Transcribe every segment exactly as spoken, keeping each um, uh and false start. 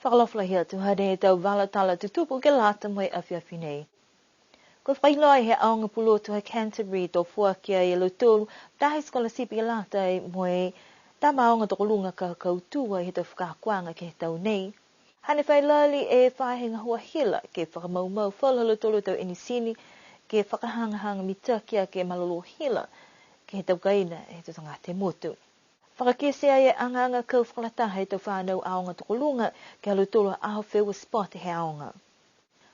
Fakaalofa lahi atu, hanei e tau vala tala tutupu ke lata mo e afiafi nei. Kua fakailoa he aoga pulotu ha Canterbury to foaki ai e lautolu taha e scholarship ke lata mo e tama aoga tokoluga ka kautū ai he tau fakaakoaga ke he tau nei. Hane fai lali e faahi gahua hila ke fakamaumau falu ha lautolu tau enisini ke fakahagahaga mitaki aki e malolō hila ke he tau kaina he tau tagata he motu. Fakakite ai e agaaga kau fakalataha e tau fanau aoga tokoluga ke he ha lautolu a aho feua spot he aoga.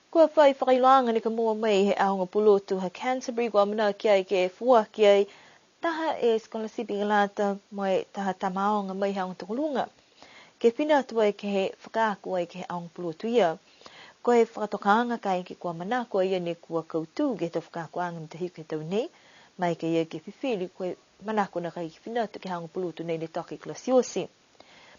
Kua fai fakailoaaga ne ka moua mai he aoga pulotu ha Canterbury kua amanaki ai ke foaki ai taha e scholarship ke lata mo e taha tama aoga mai he aoga tokoluga ke fina atu ai ke he fakaako ai ke he aoga pulotu ia. Ko e fakatokaaga kaeke kua manako a ia ne kua kautū ke he tau fakaakoaga matahiku he tau nei, maeke ia ke fifili ko e manako nakai ke fina atu ke he aoga pulotu nei ne toka i Christchurch.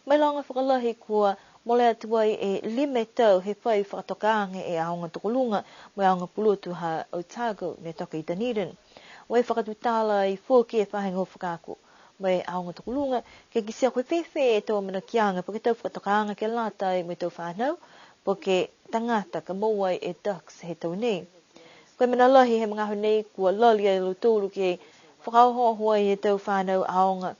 Mailoga fakalahi kua mole atu ai e lima e tau he fai fakatokaaga e aoga tokoluga mo e aoga pulotu ha Otago ne toka i Dunedin. Mo e fakatutala ai foki e faahi gahua fakaako mo e aoga tokoluga ke kitia ko e fēfē e tau amanakiaga po ke tau fakatokaaga ke lata ai mo e tau fanau po ke tagata ka moua ai e Dux he tau nei. Ko e mena lahi he magaaho nei kua lali a lautolu ke fakaohooho ai e tau fanau aoga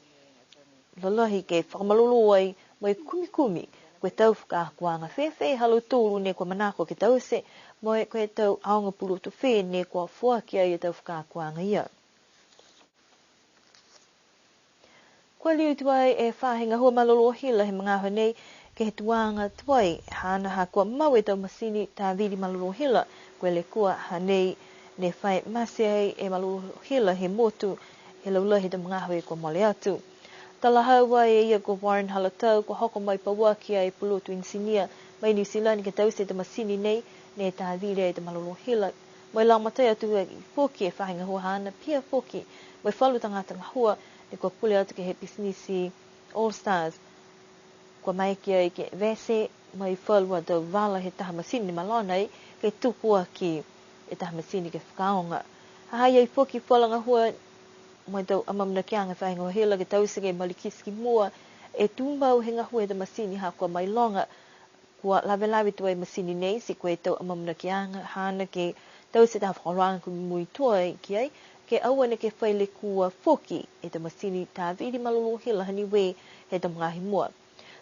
lalahi ke fakamalolō ai mo e kumikumi ko e tau fakaakoaga fēfē ha lautolu ne kua manako ke taute mo e ko e tau aoga pulotu fē ne kua foaki ai e tau fakaakoaga ia. Kua liu tuai e faahi gahua malolō hila he magaaho nei ke he tuaga tuai haana ha kua mau e tau masini tāvili malolō hila, ko e lekua hanei ne fai mate ai e malolō hila he motu he laulahi he tau magaaho kua mole atu. Talahau ai e ia ko Warren Halatau kua hoko mai pauaki ai e pulotu enisinia mai Niu Silani ke taute e tau masini nei ne tāvili ai e tau malolō hila. Mo e lagomatai atu ai foki e faahi gahua haana pihia foki mo e falu tagata gahua ne kua pule atu ke he pisinisi All Stars. Kua maeke ai ke vete mai falu a tau vala he taha masini malona ai ke tuku aki e taha masini ke fakaaoga. Ha ha i ai foki falu a gahua mo e tau amaamanakiaga he faahi gahua hila ke taute ke malikiti ki mua e tumau he gahua he tau masini ha kua mailoga kua lavelave tuai e masini nei, ti ko e tau amaamanakiaga haana ke taute taha fakaholoaga kua mui tuai ki ai, ke aua neke fai lekua foki e tau masini tāvili malolō hila ha Niue he tau magaaho i mua.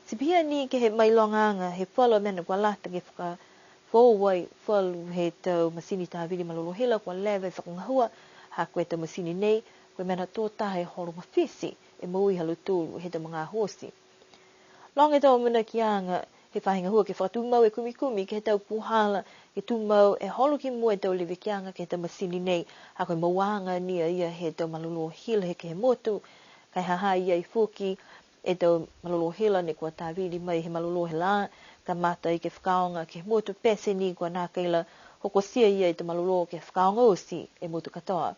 Ti pihia ni ke he mailogaaga he falu a mena kua lata ke fakafoou ai falu he tau masini tāvili malolō hila kua leva e fakagahua, ha ko e tau masini nei, ko e mena tō taha e holo mafiti e moui ha lautolu he tau magaaho oti. Loga e tau amaamanakiaga he faahi gahua ke fakatumau e kumikumi ke he tau puhala ke tumau e holo ki mua e tau levekiaga ke he tau masini nei, ha ko e mauaga ni a ia he tau malolō hila he ke he motu. Ka e ha ha i ai foki e tau malolō hila ne kua tāvili mai he malolō he lā, kamata ai ke fakaaoga ke he motu pete ni kua nākai la hokotia ia e tau malolō ke fakaaoga oti e motu katoa.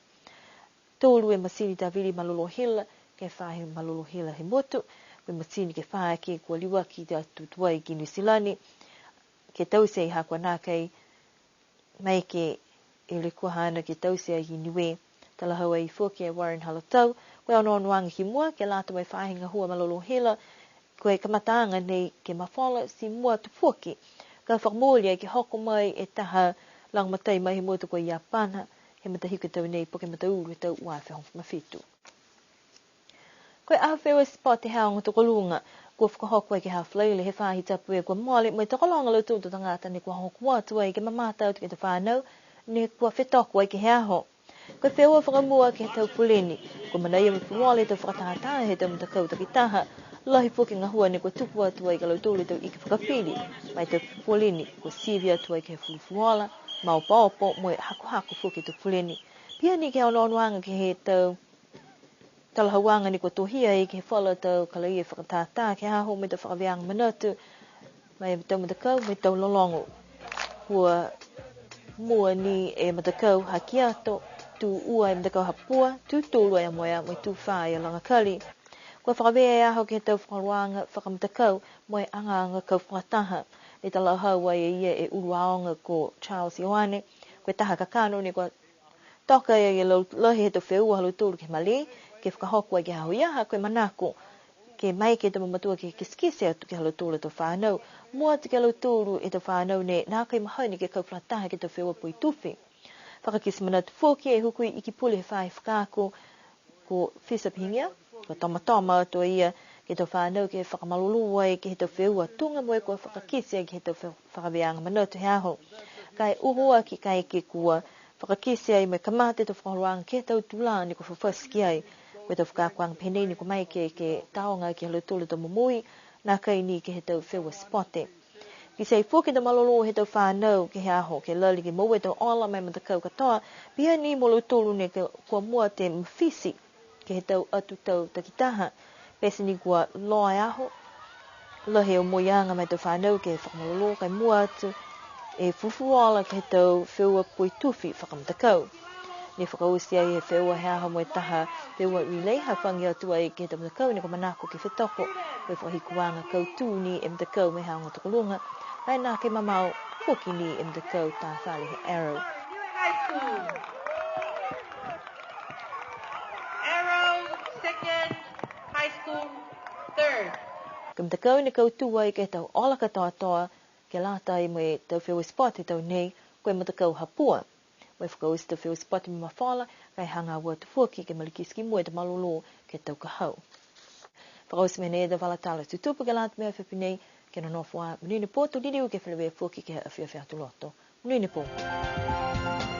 Tolu e masini tāvili malolō hila ke he faahi malolō hila he motu, ko e masini ke fā ke kua liuaki atu tuai ki Niu Silani, ke taute ai ha kua nākai maeke e lekua haana ke taute ai ki Niue. Talahau ai foki e Warren Halatau, ko e onoonoaga ki mua ke lata mo e faahi gahua malolō hila, ko e kamataaga nei ke mafola ti mua atu foki. Ka fakamooli ai ke hoko mai e taha lagomatai mai he motu ko Iapana, he matahiku he tau nei po ke mataulu he tau ua afe hogofulu ma fitu. Ko e aho feua sport he aoga tokoluga, kua fakahoko ai ke he Falaile he faahi tapu kua mole, mo e tokologa lautolu tau tagata ne kua hoko atu ai ke mamata atu ke he tau fanau ne kua fetoko ai ke he aho. Ko e feua fakamua ke he tau puleni, kua manaia mo e fuluola e tau fakatātā he tau matakau takitaha, lahi foki e gahua ne kua tuku atu ai ki a lautolu e tau ika fakafili, ma e tau puleni kua sivi atu ai ke he fulufuluola, maopoopo, mo e hakohako foki e tau puleni. Pihia ni ke he onoonoaga ke he tau talahauaga ne kua tohia ai ke he falu a tau kalaia fakatātā ke he aho mo e tau fakavēaga manatu, ma e tau matakau, mo e tau lologo. Kua mua ni e matakau ha Kiato, tū ua e matakau ha Pua, tū tolu e Amoea, mo e tū fā e Lagakali. Kua fakavē e aho ke he tau fakaholoaga fakamatakau mo e agaaga kau fakataha. Ne talahau ai e ia e ulu aoga ko Charles Ioane, ko e taha kakano ne kua toka e laulahi he tau feua ha lautolu ke he malē, ke fakahoko ai ke he aho ia, ha ko e manako ke maeke e tau mamatua ke kitekite atu ke he ha lautolu a tau fānau. Mua atu ke he ha lautolu e tau fānau nei, nākai mahani ke kau fakalataha ke he tau feua poitufi. Fakakite manatu foki e hukui Ikipule he faahi fakaako, ko Fisa Pihigia, kua tomatoma atu a ia ke he tau fānau ke fakamalolō ai ke he tau feua tuga mo e kua fakakite ai ke he tau fe-, fakavēaga manatu he aho. Ka e uho aki kaeke kua fakakite ai mo e kamata e tau fakaholoaga ke he tau tulā ne kua fafati ki ai. Ko e tau fakaakoaga pehē nei ne kua maeke ke tāoga ke he ha lautolu a tau momoui, nākai ni ke he tau feua sipote. Kitia foki e tau malolō he tau fānau ke he aho, ke lali ke moua e tau ola ma e matakau katoa, pihia ni mo lautolu ne ke-, kua mua atu e mafiti ke he tau atu tau takitaha. Pete ni kua loa e aho, lahi e omoiaga ma e tau fānau ke fakamalolō, ka e mua atu e fulufuluola ke he tau feua poitufi fakamatakau. Ne fakaoti ai e feua he aho mo e taha feua relay, hafagi atu ai ke he tau matakau ne kua manako ke fetoko. Ko e fakahikuaga kautū ni e matakau mo e Aoga Tokoluga, ka e nākai mamao foki ni e matakau tā fale he Arrow. Arrow second, High School third. Ko e matakau ne kautū ai ke he tau ola katoatoa, ke lata ai mo e tau feua sipote he tau nei, ko e matakau ha Pua. Mo e fakaoti e tau feua sipote mo e mafola, ka e hagaao atu foki ke malikiti ki mua e tau malolō ke he tau ka hau. Fakaoti mai nei e tau vala tala tutupu ke lata mo e afiafi nei, ke nonofo ā, monuina e pō, to liliu ke feleveia foki ke he afiafi Aho Tuloto. Monuina e pō.